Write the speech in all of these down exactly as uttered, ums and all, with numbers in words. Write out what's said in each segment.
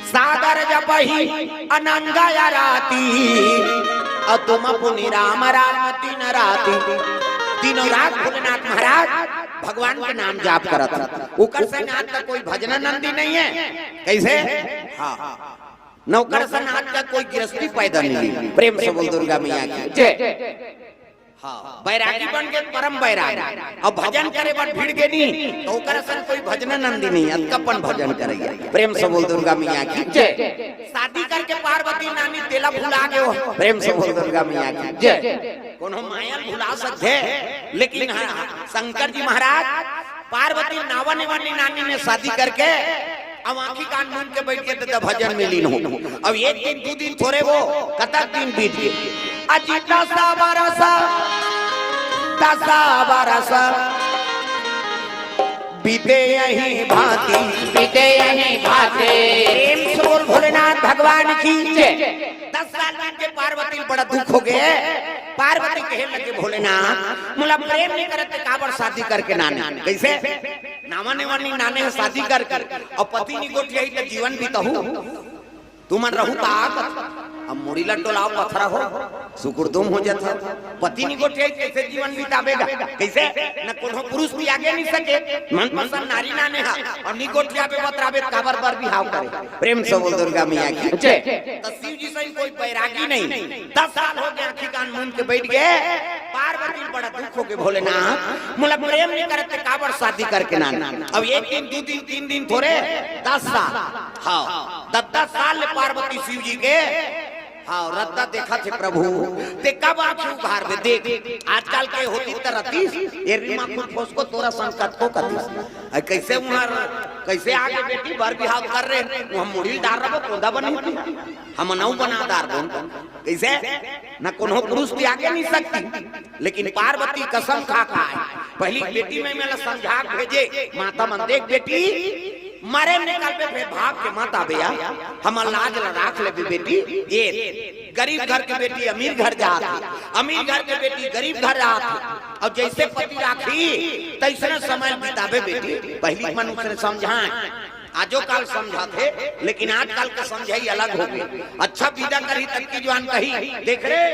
सागर जपहि अनंग आराती, अउ तुम पुनि राम राम दिन राती। तीनों रात भोलेनाथ महाराज भगवान के नाम जाप करत हे। ओकर संग आज तक कोई भजन नंदी नहीं है। कैसे? हाँ, न ओकर संग आज तक कोई गृहस्थी पैदा नहीं ली। प्रेम से बोल दुर्गा मैया की जय। हाँ, बैरागी बन के परम बैरागी। अब भजन करे बर भिड़ गे नहीं, तो ओकर असन कोई भजन नंदी नहीं, अतका अपन भजन करैया। प्रेम से बोल दुर्गा मैया की जय। शादी करके पार्वती नानी तेला भुला गे हो। प्रेम से बोल दुर्गा मैया की जय। कोनो माया भुला सकथे, लेकिन हाँ, शंकर जी महाराज पार्वती नावा नेवानी नानी में शादी करके अब आँखी कान मूंद के बैठ के त भजन में लीन हो। अब एक दिन, दू दिन थोरे वो, कतक दिन बीत गे। अजी दस बरस, दस बरस बीते यही भांति। बीते यही भांति। प्रेम से बोल भोलेनाथ भगवान की जय। दस साल बीत गे, पार्वती ल बड़ा दुख हो गे। पार्वती कहे लगे, भोलेनाथ, मोला प्रेम नहीं करत, काबर शादी करके नाने? कैसे? नावा नेवानी नाने ह शादी करके, अउ पति नहीं गोठियाही त जीवन बिताहू? तुमन रहू त आक, अब मुड़ी ल डोलाव पथरा हो, सुकुरदुम हो जाथे। पति नहीं गोठियाही, कैसे जीवन बिताबे गा? कैसे? न कोनो पुरुष भी आगे नहीं सके, मनपसंद नारी नाने हा, अउ नहीं गोठियाबे बतराबे, काबर बर बिहाव करे? प्रेम से बोल दुर्गा मैया की जय। त शिव जी सही कोई बैरागी नहीं। दस साल हो गे, आँखी कान मूंद के बैठ गे। पार्वती ल बड़ा दुख हो गे, भोलेनाथ, मोला प्रेम नहीं करत, काबर शादी करके नाने? अब एक दिन, दू दिन, तीन दिन थोरे, दस साल। हाँ, दस दस साल ले पार्वती शिव जी के, हाँ, रद्दा देखथे प्रभु, ते कब आँखी उघारबे? देख, आजकल के होतिस त रतिस, ए रीमा खुद फोसको तोरा संकट को कतिस। अरे कैसे उहाँ, कैसे आगे बेटी बर बिहाव कर रहे, उहाँ मुड़ी ल डार रहो, कोंदा बनी थी। हम नौ बना डार दो। कैसे? न कोनो पुरुष भी आगे नहीं सकती, लेकिन पार्वती कसम खा खाए, पहली बेटी में मेला समझा के भेजे, माता मन देख बेटी, मरे निकलबे, फेर भाग के मत आबे या, हमर लाज ला राख लेबे बेटी। ए गरीब घर के बेटी अमीर घर जात हे, अमीर घर के बेटी गरीब घर जात हे, अउ जैसे पति राखी, तैसने समय बिताबे बेटी। पहली मन उसने समझाए, आजो काल समझाथे, लेकिन आजकल के समझाई अलग हो गे। अच्छा विदा करही तब की जुआन कही, देख रे,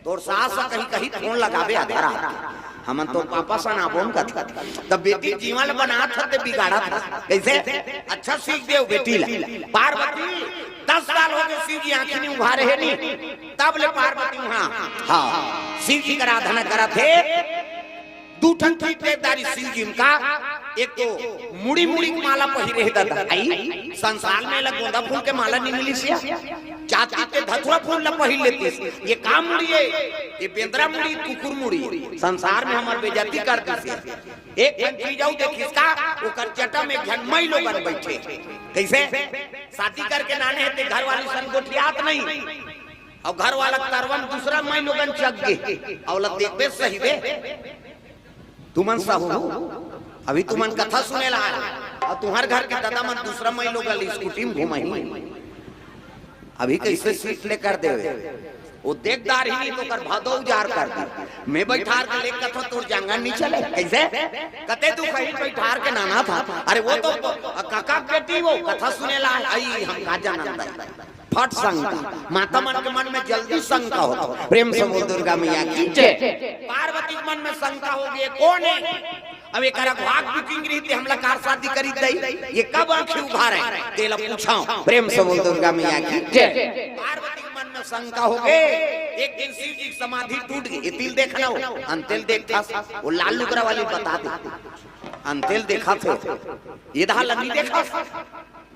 तोर सास ह कहीं कहीं फोन लगाबे आधा रात के, हमन तोर पापा सन आबोन कथे। त बेटी जीवन बनात ह ते बिगाड़त ह। कैसे? अच्छा सीख देव बेटी ला। पार्वती, दस साल हो गे शिव जी आँखी नहीं उघारे हे नी, तब ले पार्वती उहाँ, हाँ, शिव जी के आराधना करत हे। दू ठन चीज देवदारी शिव जी का, एक तो मुड़ी मुड़ी के माला पहिरे हे ददा। आई, संसार में एला गोंदा फूल के माला नहीं मिलिस या। जाति ते धतुरा फूल ला पहिर लेतिस। ये का मुड़ी हे? ये बेंदरा मुड़ी, कुकुर मुड़ी। संसार में हमर बेइज्जती कर दिस। एक ठन चीज अउ देखिस का, ओकर जटा में एक झन मई लोगन बैठे। कैसे? शादी करके नाने हे ते घर वाली सन गोठियात नहीं। अउ घर वाला तरवन दूसरा मई लोगन चघ गे। अउ ला देखबे सही बे। तुमन सहू, अभी तुमन कथा सुने ला आए, अउ तुम्हर घर के ददा मन दूसरा मई लोगन ला स्कूटी में घुमाही। अभी कैसे सीट ले कर देवे, वो देखदार ही नहीं तो कर भादो उजार कर दी। मैं बैठार के लेके कथो तोर जांगन नहीं चले, कैसे? कते तू कहीं बैठार के नाना था। अरे वो तो काका बेटी वो कथा सुने ला आई, हम का जानन दाई। फट शंका, माता मन के मन में जल्दी शंका होथे। प्रेम से बोल दुर्गा मैया की जय। पार्वती के मन में शंका हो गे, कोन हे? अब एकरा भाग बुकिंग रहिते हमला कार शादी करी दई, ये कब आँखी उघारे? तेला पूछो। प्रेम से बोल दुर्गा मैया की जय। पार्वती के मन में शंका हो गे। एक दिन शिव जी के समाधि टूट गे, ये तिल देखना हो, अंतेल देखथस, वो लाल लुगरा वाली बता दे, अंतेल देखथे, ये दहा लगी देखस।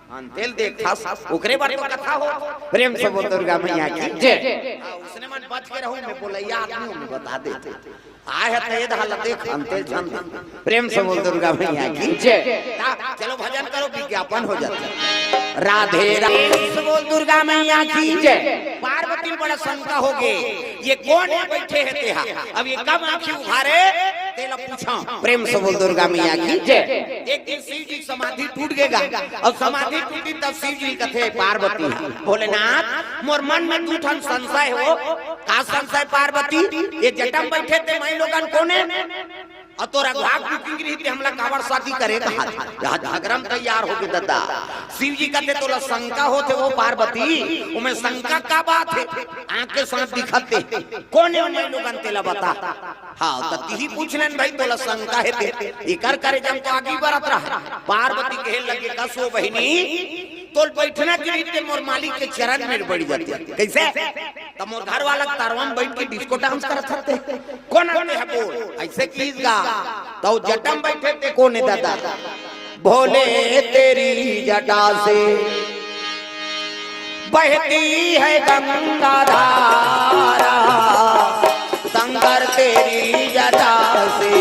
अंतेल देखथस, ओकरे बर तो कथा हो। प्रेम से बोल दुर्गा मैया की जय। हाँ, उसने मन बच के रहू, मैं बोलैया आदमी हूँ, मैं बता देते। आए हे त ये दहा ला देख, अंतेल झन देख। प्रेम से बोल दुर्गा मैया की जय। ता, चलो भजन करो, विज्ञापन हो जाता है। राधे राधे। प्रेम से बोल दुर्गा मैया की जय। पार्वती बड़ा शंका हो गे, ये कोन हे बैठे हे तेहा? अब ये कब आँखी उघारे? तेला पूछा। प्रेम से बोल दुर्गा मैया की जय। एक दिन शिव जी समाधि टूट गेगा। अउ समाधि टूटी तब शिव जी कथे पार्वती, भोलेनाथ, मोर मन में दू ठन संशय हो। का संशय पार्वती? ये जटा में बैठे ते मई लोगन कोन हे? अउ तोर अघवा के बुकिंग रहिस ते हमला काबर शादी करे कहा? यहाँ झगरा म तैयार होगे ददा। शिव जी कथे, "तोला शंका होथे वो पार्वती, ओमे शंका का बात हे? आंख के साथ दिखत हे। कोन हे ओ माईलोगन, तेला बता।" हाँ, त तिही पूछ लेन भाई, तोला शंका हे ते। एकर करेजा म तो आगी बरत रहा। पार्वती कहे लगे, "कस ओ बहिनी, तोल बइठना के रहिते मोर मालिक के चरण में बइठ जाते।" कइसे? त मोर घर वाला के तरवा म बइठ के डिस्को डांस करत हते। कोन आते हे बोल? अइसे किहिस गा। त ओ जटा म बइठे ते कोन हे ददा? भोले तेरी जटा से बहती है गंगा धारा, शंकर तेरी जटा से,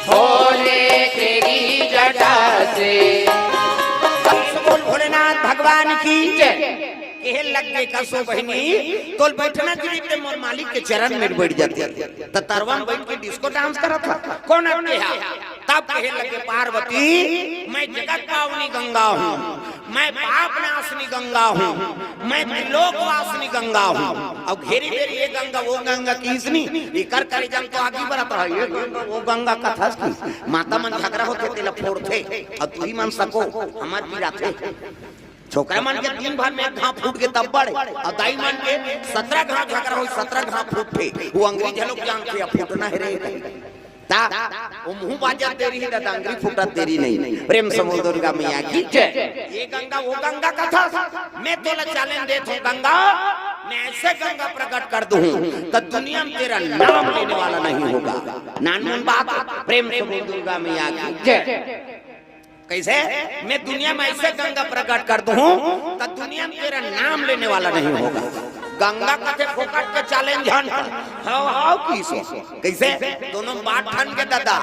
भोले तेरी जटा से। बोल भोलेनाथ भगवान की जय। कहे लगे, "कस ओ बहिनी, तोल बइठना के रहिते मोर मालिक के चरण में बइठ जाते।" त तरवा म बइठ के डिस्को डांस करत हस। कोन आते हे? तब कहे लगे, "पार्वती, मैं जगत पावनी गंगा हूँ, मैं पाप नाशनी गंगा हूँ, मैं त्रिलोक वासिनी गंगा हूँ।" अउ घेरी बेरी ये गंगा, वो गंगा किहिस नी, एकर करेजा म तो आगी बरत रहा। ये गंगा, वो गंगा कथस कि माता मन झगरा होथे, तेला फोड़थे, अउ तुही मन सको, हमर पिराथे। छोकरा मन के दिन भर में एक घांव फूट गे तब बड़े, अउ दाई मन के सतरा घांव झगरा होही, सतरा घांव फूटथे। वो अंगरी झलोक जानथे, अब फूटना हे रे। त ओ मुंह बाजत देरी हे, त अंगरी फूटत देरी नहीं। प्रेम से बोल दुर्गा मैया की जय। ये गंगा, वो गंगा कथस, मैं तोला challenge देत हूँ गंगा, मैं ऐसे गंगा प्रकट कर दूँ, त दुनिया में तेरा नाम लेने वाला नहीं होगा। नानमुन बात, प्रेम से बोल दुर्गा मैया की जय। कइसे? मैं दुनिया में ऐसे गंगा प्रकट कर दूँ, त दुनिया में तेरा नाम लेने वाला नहीं होगा। गंगा कथे फोकट के challenge झन कर। हव, हव, किहिस। कइसे? दोनों बात ठन के ददा।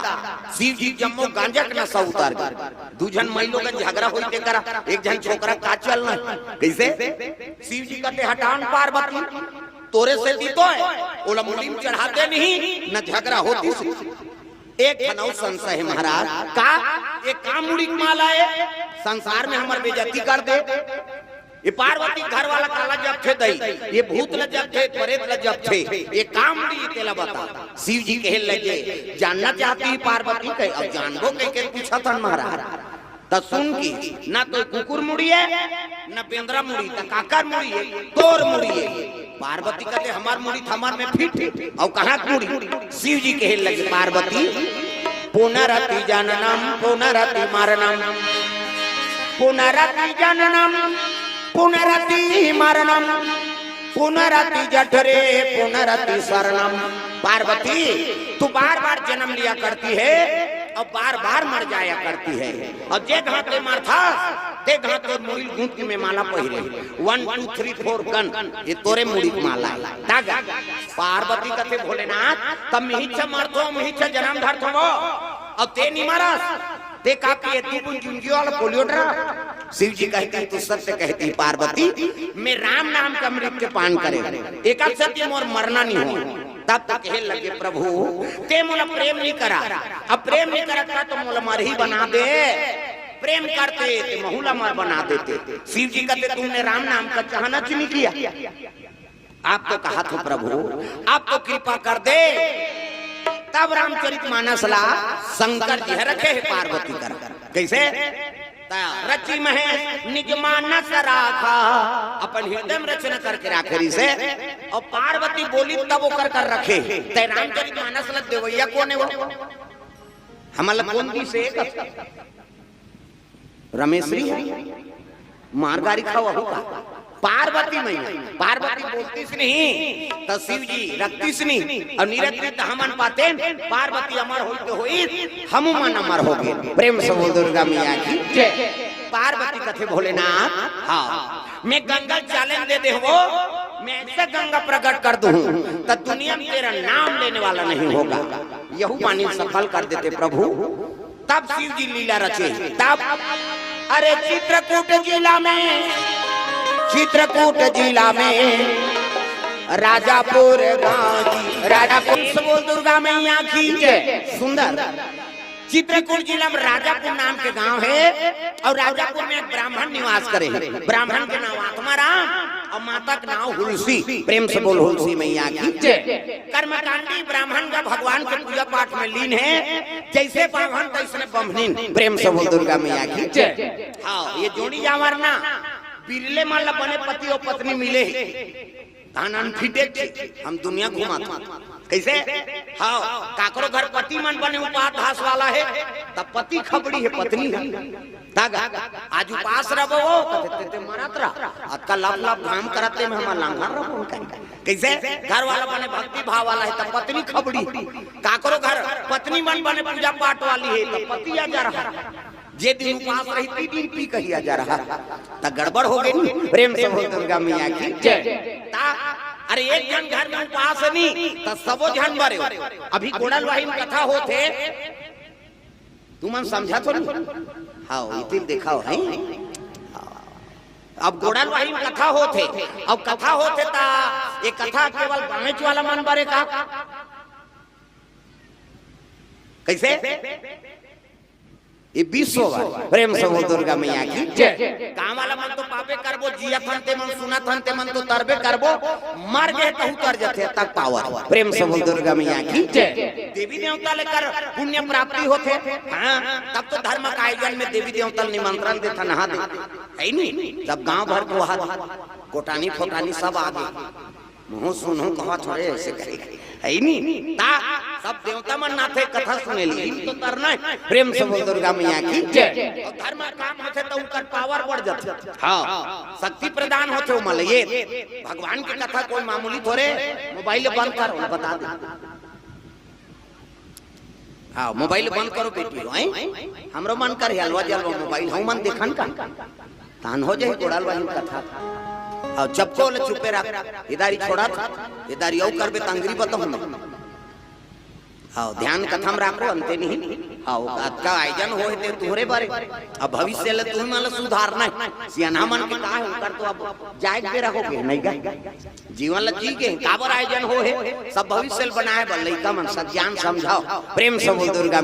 शिव जी जम्मो गांजा के नशा उतार गे। दू झन माईलोगन झगरा होई ते करा, एक झन छोकरा का चलना हे। कइसे? शिव जी कथे, "हटा न पार्वती, तोरे सेती तो हे, ओला मुड़ी म चढ़ाते नहीं, न झगरा होतिस।" एक ठन अउ संशय हे महाराज, का? ये का मुड़ी के माला हे? संसार में हमर बेइज्जती कर दे। ये पार्वती घर वाला काला जपथे दई, ये भूत ल जपथे, प्रेत ल जपथे, ये का मुड़ी, तेला बता। शिव जी कहे लगे, "जानना चाहती है पार्वती?" कहे, "अब जानबो कहिके पूछत हन महाराज।" त सुन कि, "न तो कुकुर मुड़ी हे, न बेंदरा मुड़ी, त काकर मुड़ी हे? तोर मुड़ी हे।" पार्वती कथे, "हमर मुड़ी त हमर में फिट हे, अउ कहाँ के मुड़ी?" शिव जी कहे लगे, "पार्वती, पुनरपि जननम पुनरपि मरणम, पुनरपि जननम पुनरपि मरणम, पुनरपि जठरे पुनरपि शरणम।" पार्वती, तू बार बार जन्म लिया करती है और बार बार मर जाया करती है, और जे घांव ते मरथस, ते घांव तोर मुड़ी ल गूंथ के मैं माला पहिरे। One, two, three, four, gun, ये तोरे मुड़ी के माला हे। तागा। पार्वती कथे, "भोलेनाथ, तब मिहिच्छा मरथों, मिहिच्छा जन्म धरथों वो, अब ते नी मरस, ते का पिए, तू बुन जिंदगी वाला पोलियो ड्रॉप।" शिव जी कहती, "तू सत्य कहती पार्वती, मैं राम नाम का अमृत के पान करे, एकर सेती मोर मरना नी हो।" तब तो कहे लगे, "प्रभु, ते मोला प्रेम नी करा, अब प्रेम नी करत का तो मोला मरही बना दे, प्रेम करते ते महू ला मर बना देते।" शिव जी कहते, "तुमने राम नाम का चाहना च नी किया, आप तो कहा थो प्रभु, आप तो कृपा कर दे।" तब रामचरित मानस ला शंकर जी ह रखे हे पार्वती कर। कइसे? त रचि महेश निज मानस राखा, अपन हृदय में रचना करके राखे रिहिसे, और पार्वती बोली तब ओकर कर रखे। तै रामचरित मानस ला देवैया कोन हे वो? हमला कोन दिसे? रमेश जी हे? मार गारी खावा हो का? पार्वती मैया, पार्वती बोलतिस नहीं, त शिव जी रखतिस नहीं, और निरंतर त हमन पातेन, पार्वती अमर होई तो होई, हमू मन अमर होगे। प्रेम से बोल दुर्गा मैया की जय। पार्वती कथे, "भोलेनाथ, हाँ, मैं गंगा challenge दे दे हो, मैं ऐसा गंगा प्रकट कर दूं, त दुनिया में तेरा नाम लेने वाला नहीं होगा।" यहू बानी सफल कर देते प्रभु। तब शिव जी लीला रचे, तब, अरे चित्रकूट जिला में, चित्रकूट जिला में राजापुर गांव जी, राजापुर से बोल दुर्गा मैया की जय। सुंदर। चित्रकूट जिला में राजापुर नाम के गांव हे, और राजापुर में एक ब्राह्मण निवास करे हे। ब्राह्मण के नाम आत्माराम, अउ माता के नाव हुलसी। प्रेम से बोल हुलसी मैया की जय। कर्मकांडी ब्राह्मण का भगवान के पूजा पाठ में लीन हे, जइसे बाम्हन तइसने बम्हनिन। प्रेम से बोल दुर्गा मैया की जय। हाँ, ये जोड़ी जांवर ना, बिरले मन ला बने पति अउ पत्नी मिले हे। धन अनफिटे थे, हम दुनिया घुमात हन। कइसे? हाँ, काकरो घर पति मन बने उपास धास वाला हे, त पति खबड़ी हे, पत्नी हे। त गा, आज उपास रहिबो, कथे, "ते, ते मरत रह, अतका लप लप घाम करत हे, में हमर लांघर रहिबो।" कइसे? घर वाला बने भक्ति भाव वाला हे, त पत्नी खबड़ी। काकरो घर पत्नी मन बने पूजा पाठ वाली हे, त पति अजरहा। जे दिन उपास रही, ती दिन पी कही अजरहा। त गड़बड़ हो गे नी। प्रेम से बोल दुर्गा मैया की जय। त अरे, एक झन घर में उपास हे नी, त सबो झन बरे। अभी गोड़लवाही में कथा होत हे, तुमन समझत हो नी? हाँ, इतिल देखा हो, हैं? अब गोड़लवाही में कथा होत हे, अब कथा होत हे त ये कथा केवल गाँवेच वाला मन बरे का? कइसे? ये विश्व बर। प्रेम से बोल दुर्गा मैया की जय। गाँव वाला मन तो पाबे करबो, जियत हन ते मन, सुनत हन ते मन तो तरबे करबो, मर गे तहू तर जथे, तक पावर। प्रेम से बोल दुर्गा मैया की जय। देवी देवता ले कर पुण्य प्राप्ति होथे। हाँ, तब तो धर्म के आयोजन में देवी देवता ल निमंत्रण देथन, नहा दे, हे नी? तब गाँव भर के वहा कोटानी फोटानी सब आ गे। मुँह सुनहूँ कहत हो रे, अइसे कहे, हे नी? त सब देवता मन आथे कथा सुने ल, इही तो तरना हे। प्रेम से बोल दुर्गा मैया की जय। अउ धर्म काम होथे त उनकर पावर बढ़ जाथे। हाँ, शक्ति प्रदान होथे ओमन ल। ये भगवान के कथा कोई मामूली थोरे, मोबाइल बंद कर, बता दे। हाँ, मोबाइल बंद करो बेटी हो, हैं? हमरो मन करे हलवा जलवा मोबाइल, हम मन देखन का? तहन हो जाही गोड़लवाही कथा। हाँ, चपको ले चुपे रह, इदारी छोड़ा था, इदारी अउ करबे त अंगरी बताहूँ मैं। हाँ, ध्यान कथा में राखो, अंते नहीं। हाँ, अतका आयोजन होहे ते तुहरे बरे। अब भविष्य ले तुही मन ल सुधारना हे। सियाना मन के का हे, उनकर तो अब जाए के बेरा हो गे, नहीं गा? जीवन ल जी के काबर आयोजन होहे, सब भविष्य ल बनाए बर, लइका मन सब ज्ञान समझाओ। प्रेम से बोल दुर्गा